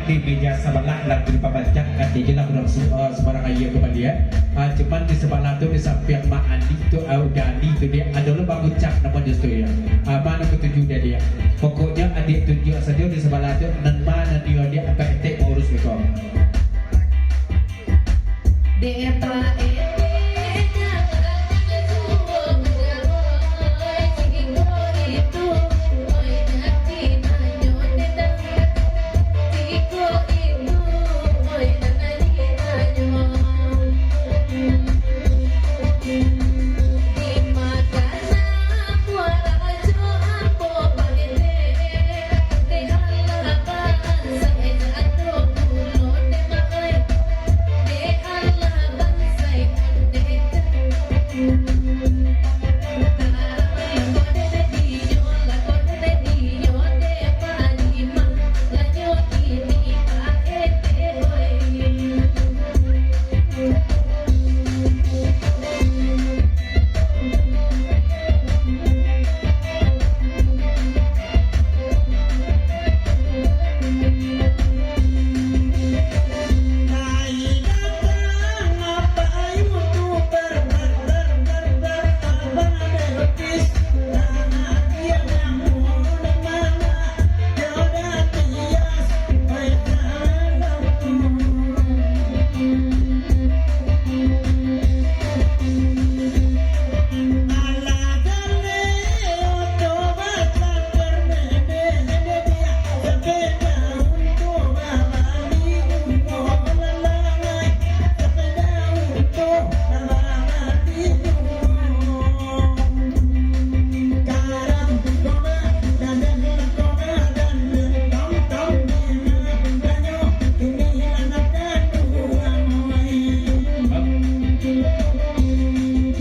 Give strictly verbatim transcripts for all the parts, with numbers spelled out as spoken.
Di meja sabalah lah dipabanyak, katijolah urang su-, ah, subarang aia ka baliak. Ah, cuman di sabalah tu, di sampiang Mak Andi tu, ah, Uda Andi tu, dek, ado lo Bang Ucap namonyo tu, yo. Ah, ma nan katuju dek, dek. Pokoknyo, adiak tunjuak sajo di sabalah tu, nan ma nan nio dek, apak etek maurus iko.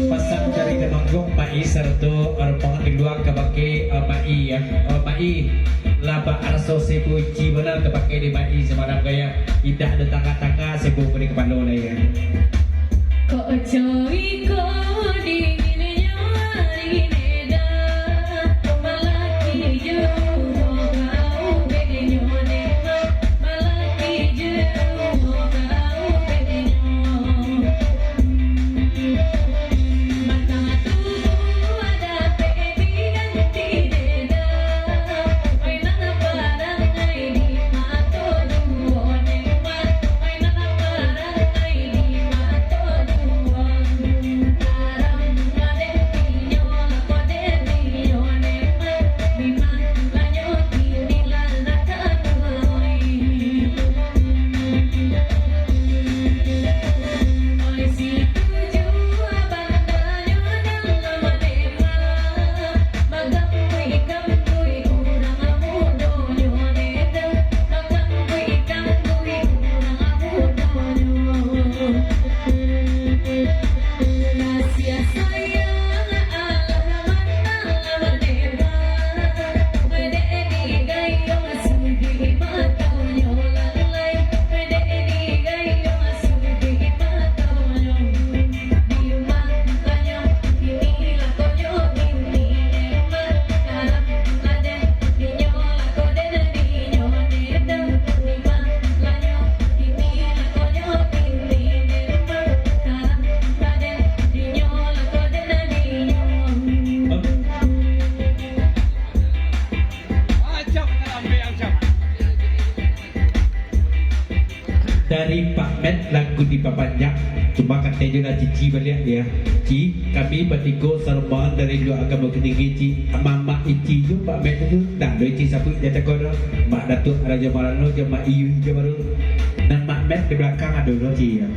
Pasan dari Temanggung, Mak I sarato rombongan di lua kabake, eh, Mak I, yo. Eh, Mak I, lah bak raso sebo ici bana kabake di Mak I samalam ko, yo. Indak ado tangah-tangah, sebo ko di kapalo lah, yo. Kok cari ko dinginnyo ari neda, malaki jo kau bedonyo dema. Dari Pak Met lagu dipabanyak, cuma katonyo lah cici baliak, yo. Ci, kami batigo sarombongan dari Lua Agamo Tinggi, Ci. Mamak Ici jo Pak Met tu, dah lo Ici sabuik di ateh ko tu. Mak Datuak Rajo Marano jo Mak Iyui jo baru. Nan Mak Met di balakang ado lo, Ci, yo.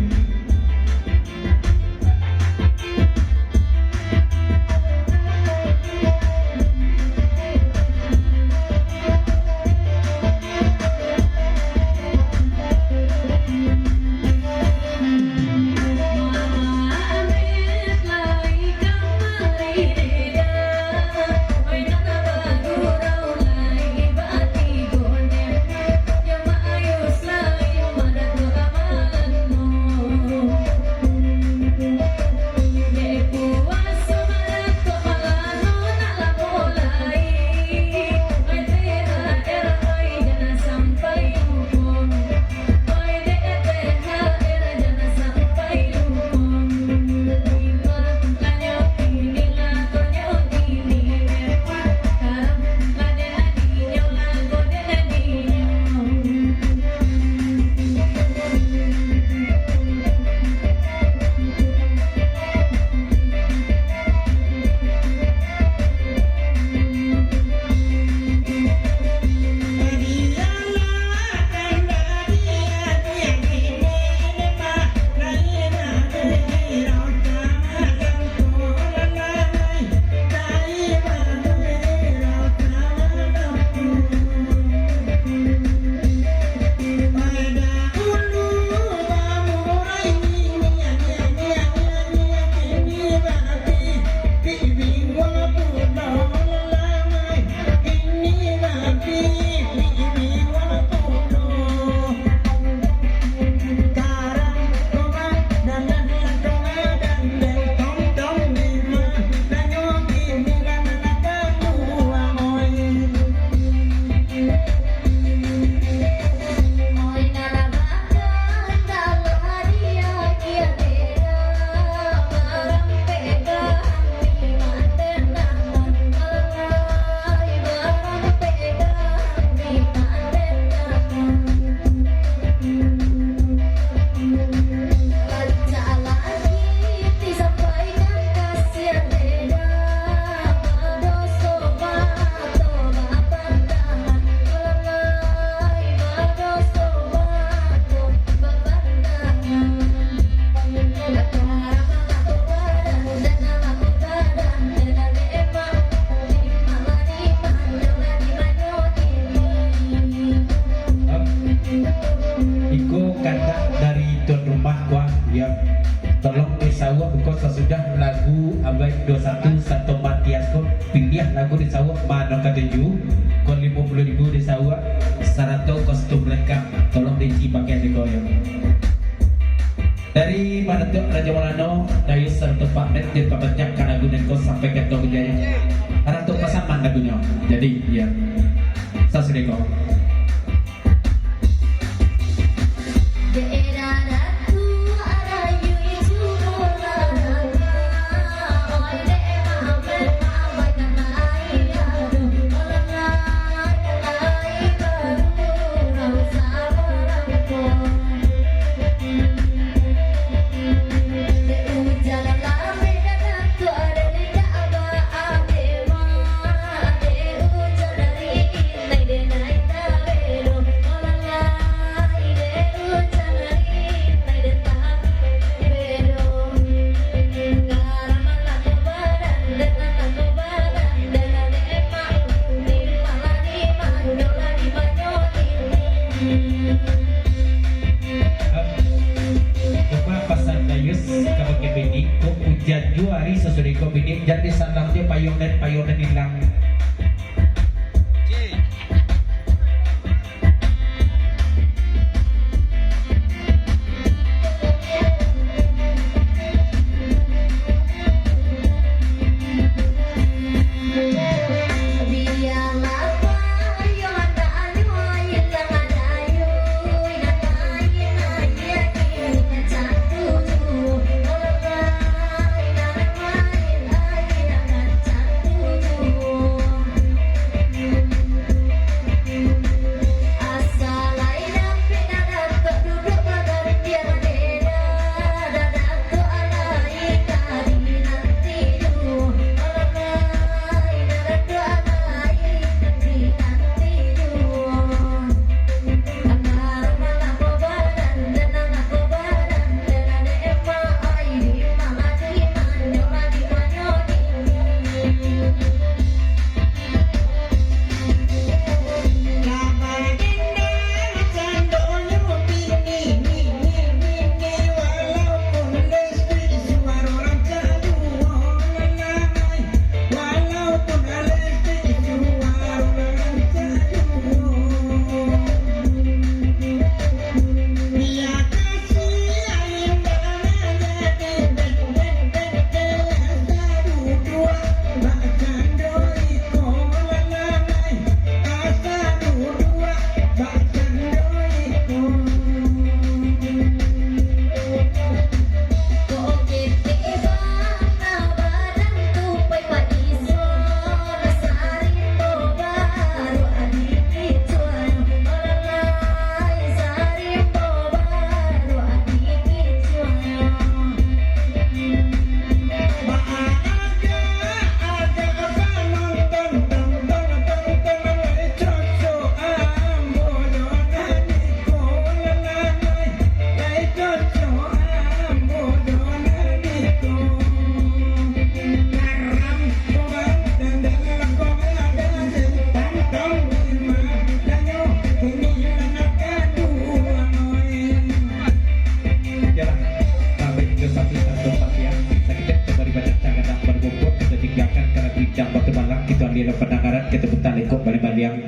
Dua ribu di Saua, sarato kostum lengkap, tolong diisi pakai siko yo. Dari Madatuak Rajo Malano, Dayus sarato Pak Med, jo pabanyak ka lagu nan ko sampai ka Tua Wijaya. Sarato pasaman lagunyo. Jadi, ya. Sasudah ko. Cuma pasan Dayus kabake bini, kok ujan juo ari sasudah ko bini, jan disalang jo payuang den, payuang den ilang.